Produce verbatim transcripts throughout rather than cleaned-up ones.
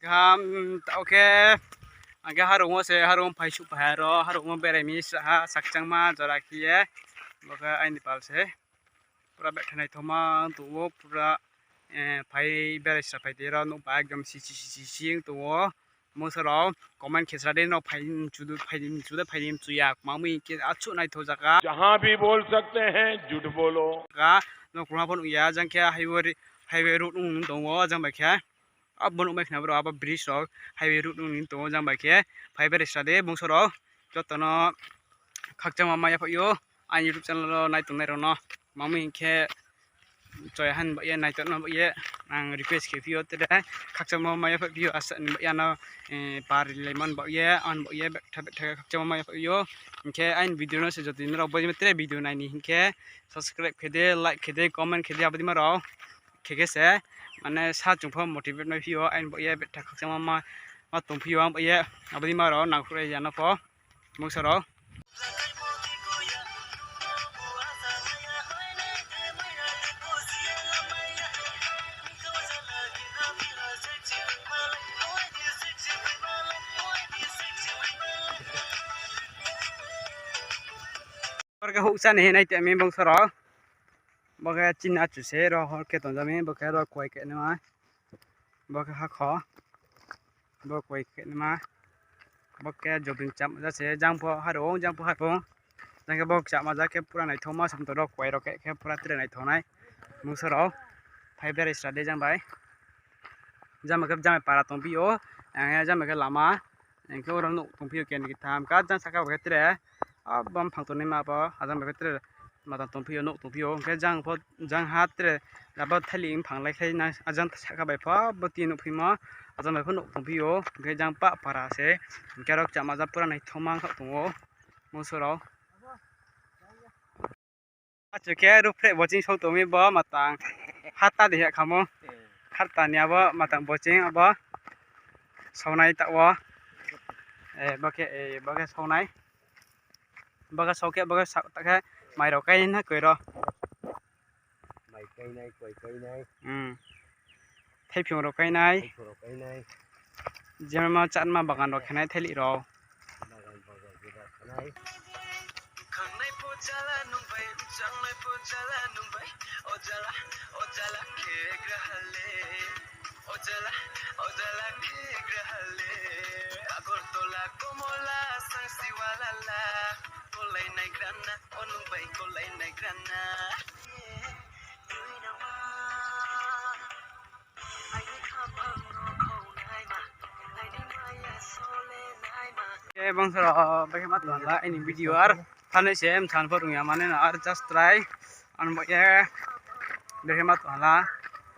Kaham, tao khe, ang khe harung wo se, harung phai suh phai aro, harung wo berai mi sraha, sakchangma jora khe ye, bo khe aini pal se. Pura betha naithoma tong ou, pura, eh, phai berai sra phai tei rao nuh ba ekdom sisi sisi sing tong ou. Mungsa rao comment khe sra di, no phai mchu de, phai mchu de, phai mchu ya, kma mui khe achuh naitho jaga. जहाँ भी बोल सकते हैं, झूठ बोलो। Jaga, no krungha pho nuh ya, jang khe highway, highway road ong tong ou, jang bai khe. Abo nuh mai khna bro, abo bridge rao, highway road ong tong ou, jang bai khe. Phai berai sra di, mungsa rao. Joto no khakchangma ma yaphaih ou, aini YouTube channel wo nai tongnai rao no. Kma mui khe choi han bah ye, nai tongna bah ye, ang request khe phi ou tre, khakchangma ma yaphaih phi ou, asa ni bah ye ano, eh, par rilai man bah ye, an bah ye, betha betha khakchangma ma yaphaih ou. Hing khe aini video no se jodi nrao bo tre video nai ni hing khe, subscribe khe di, like khe di, comment khe di, abo dei ma rao. Khe khe se, mane sa chung pho motivate mai phi ou, aini bah ye, betha khakchangma ma, ma tong phi ou, ang bah ye, abo dei ma rao nangkhruh ye ya no pho, mungsa rao. Hor khe houhsa ni hinai tei mi bongso rao. Bo khe chini achu se ro hor khe tongja mi, bo khe ro kuai khe naima. Bo khe hakho. Bo kuai khe naima. Bo khe jobing chamaja se, jang pho harung, jang pho harung. Jang khe bo chamaja khe pura naithoma, samto ro kuai ro khe, khe pura tre naithok nai. Bongso rao. Phai berai sra di jang bai. Jang bai khe jang bai para tongphi ou. Ang ya jang bai khe lama. Hing khe oro nouh tongphi ou keni ktham. Khe jang saka bai khe tre. Abo mphang tongnaima abo. Ajang bai khe tre. Matang tongphi ou, nouh tongphi ou. Hing khe jang pho, jang ha tre. Abo thaili mphang lai khlai na. Ajang saka bai pho, abo tini nuhphimo. Ajang bai pho nouh tongphi ou. Hing khe jang pah para se. Hing khe ro chamaja pura naithoma ongkha tong ou. Bongso rao. Achu khe ruhphreh boching song tongmi bo matang harta di ya khamo. Harta ni abo matang boching abo. Songnai taoh wo. Eh, bo khe, eh, bo khe songnai. Bo khe song khe, bo khe sa-, ta khe mai rao kai na koi ro. Mai kainai, koi kainai. Hmm. Thaiphung rao kainai. Thaiphung rao kainai. Jema chatma bagan rao khenai thaili rao. Bagan, bagan, bagan khenai. Khangnai pho jala nung bai, changnai pho jala nung bai, o jala, o jala khe grahale. O jala, o jala khe grahale. Agartala, Komala, Sangsiwala la. Kolai nai grana, o nung bai kolai nai grana. Khe bongso rao, bekhe ma tong la, aini video ar thanai se, mthan pho rung ya mane no, ar just try. Ang bo ye, bekhe ma tong la,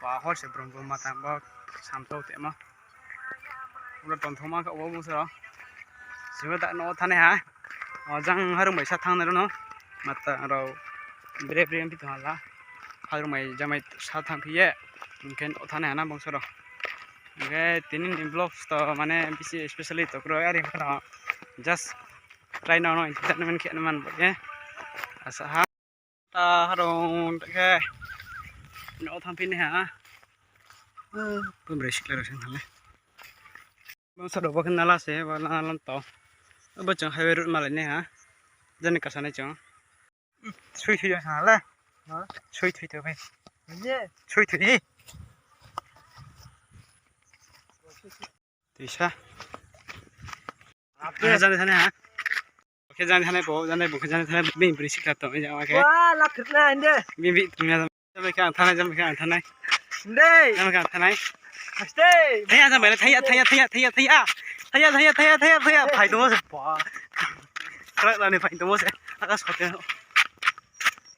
pa hor se brum brum matang bo, samto temo. Ulo tongthoma kha wo bongso rao. Sibo ta no thanai ha. O jang harung bai sa thangnai rao no. Matang rao bre bre ongphi tong hala. Harung bai jamai sa thangphi ye. Hing khe no thanai ha na bongso rao. Hing khe tini ni vlogs to mane bisi specially to kroi are pho no. Just try no no entertainment khe no man bo ye. Asa ha. Ta harung ta khe no thangphi nai ha. Pumbre sikla rao se thang le. Bongso rao bo khe nala se, bo nala to. Bo chung highway road malai nai ha. Jani kasa nai chung. Sui thui ya sa le. Ha? Sui thui to bai. Ye. Sui thui. Tisa. Ape. Jani thanai ha. Bo khe jani thanai bo, jani bo khe jani thanai bo, bini bri sikla tong, jang khe. Wa, la khirna hinde. Bini bi, jang khe ang thanai, jang khe ang thanai. Hinde. Jang khe ang thanai. Aste. Thaya, jang bai le, thaya, thaya, thaya, thaya, thaya. Thaya, thaya, thaya, thaya, thaya. Phai tong se. Ba. Krak lani phai tong se. Akas khote.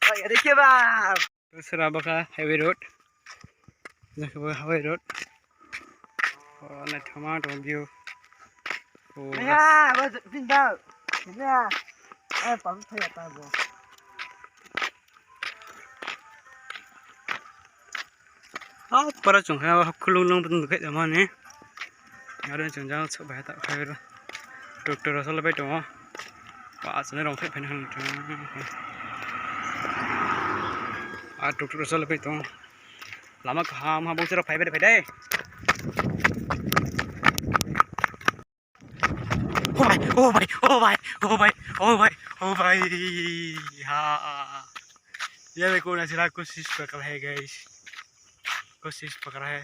Ba, ya dekhe ba. Sera bokha highway road. Jang khe bo highway road. O, naithoma tong view. O, ya, ras- abo pin da. Ya. Eh, pa thaya ta bo. O, para chung kha khulung lung pun khai da mani. Aro chung jang sok bai ta khai ro. Doctor rao solo bai tong ou. Pa, asani rong thai phai na han tong. A, doctor rao solo bai tong ou. Lama kaham ha bongso rao phai bai phai dei. ओ भाई, ओ भाई, ओ भाई, ओ भाई, ओ भाई। हाँ। ये देखो ना, सिरा कोशिश पकड़ा है, guys। कोशिश पकड़ा है।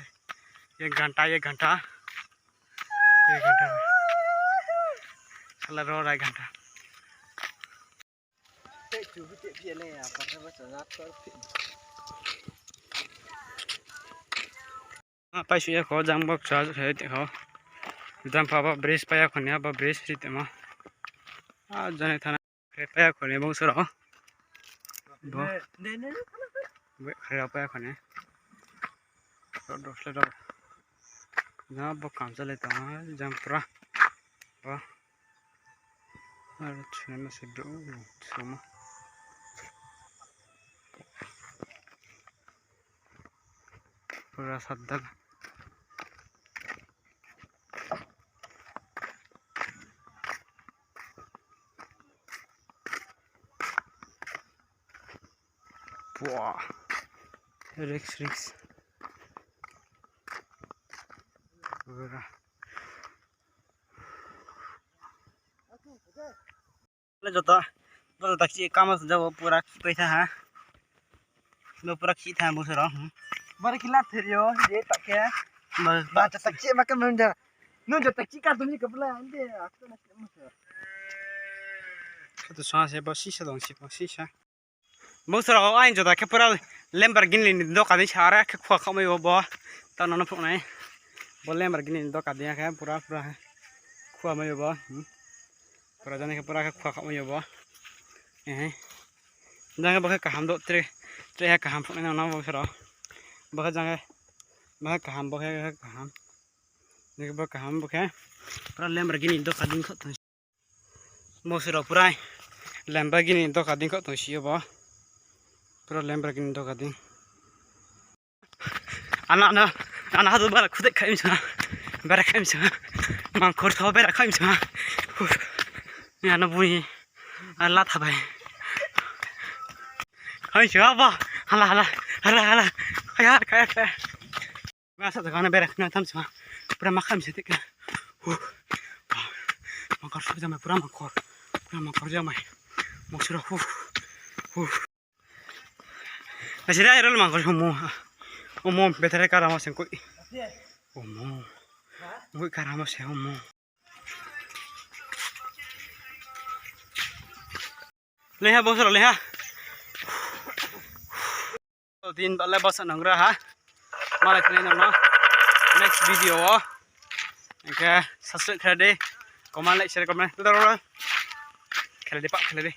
एक घंटा, एक घंटा। एक घंटा। साला रो रहा है घंटा। Ah, pai suh ya kho, jang bo kcha se te kho. Jang pha bo bridge pai ya kho ni, abo bridge ri tongmo. Ah, jani thana. Khe pai ya kho ni bung soro. Bo. Bo khe pai ya kho ni. Ro do sle do. Jang bo kam chale tong, jang pura. Bo. Aro chuna ma se do, chuma. Pura sadda. Buah. Risk, risk. Pura. Le joto, bo joto kchih kamo se jabo pura kchih pai tha ha. Bo pura kchih tha bo soro, hmm. Bari kila therio, je ta khe. Ba, ba, joto kchih ma khe munda. Nung joto kchih kar dum ni khe bla, ande, aku na khe mo se. Khe to sa se, bo sisa dong si, bo sisa. Bo soro aini joto khe pura Lamborghini ni doka dei sa, are khe khua khaoh mai o bo. Tao nono phnuh nai. Bo Lamborghini ni doka dei khe pura, pura khua mai o bo. Hmm. Pura jani khe pura khe khua khaoh mai o bo. Eh. Jang khe bo khe kaham do, tre, tre khe kaham phnuh nai nono bo soro. Bo khe jang khe, bo khe kaham, bo khe kaham. Jang khe bo kaham, bo khe pura Lamborghini ni doka dei kho tong. Bo soro pura Lamborghini doka dei kho tong si o bo. Pura Lamborghini doka dei. Ana, ana, ana hadu bara khudek khai msa. Bara khai msa. Mangkhor tho bara khai msa. Huh. Ni ano bui. Ala thabai. Khai msa ba. Hala, hala. Hala, hala. Kaya, kaya, kaya. Masa jaga na bera khna tham sma. Pura makham se tik. Huh. Mangkor suk jamai pura mangkor. Pura mangkor jamai. Moksura huh. Huh. Nasira erol mangkor homo. Omo betere karamo sengkoi. Omo. Ngoi karamo se omo. Leha bosor leha. Din bale bosor nangra ha. Malai kene nang no. Next video o. Engke subscribe khlai di. Comment, like, share, comment. Tutor ro. Khlai di pak khlai di.